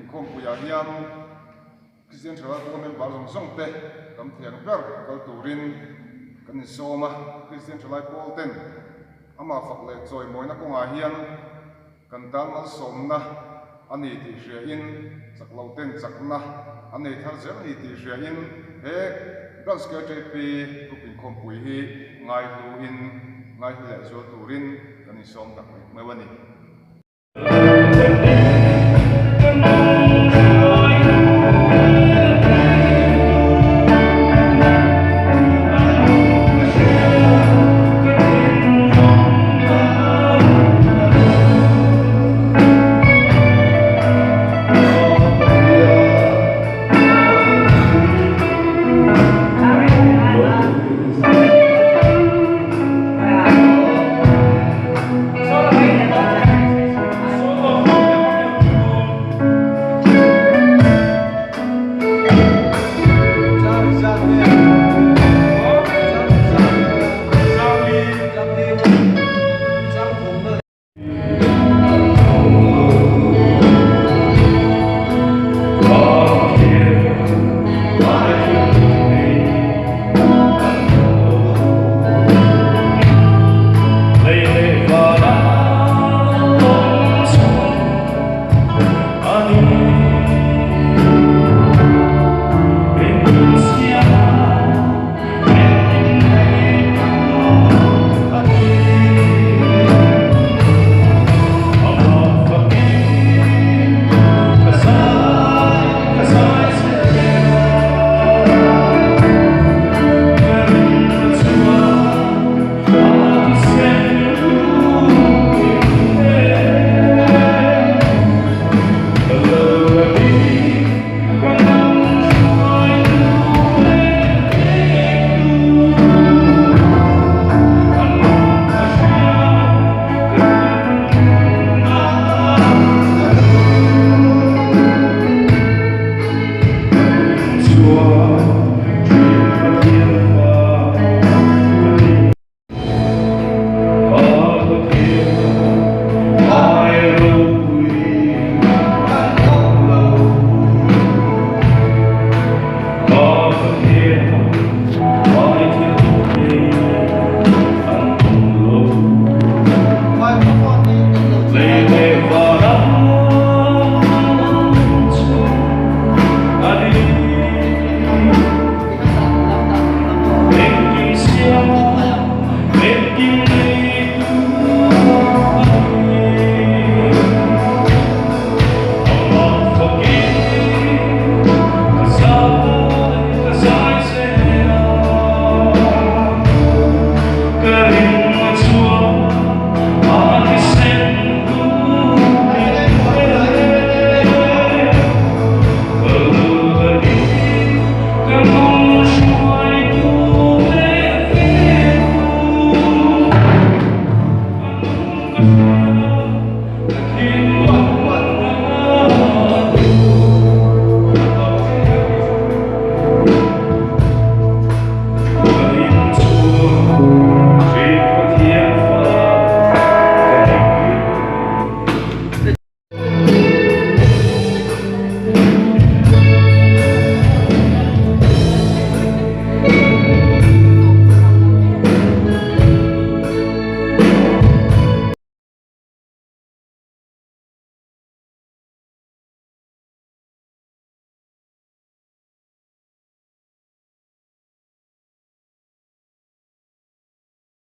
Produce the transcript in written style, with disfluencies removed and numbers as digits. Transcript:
inkhawmpuiah hian Kristian Thalai Pawl member zawng zawng te tam thei ang ber kal turin kan insawm a. Kristian Thalai Pawl ten amah fak leh chawimawina kawngah hian kan tan malsawmna a ni tih hriain, chak lo ten chakna an nei thar zel a ni tih hriain he Branch KTP Group inkhawmpui hi ngaihluin ngaihlu leh zual turin kan insawm tak meuh a ni.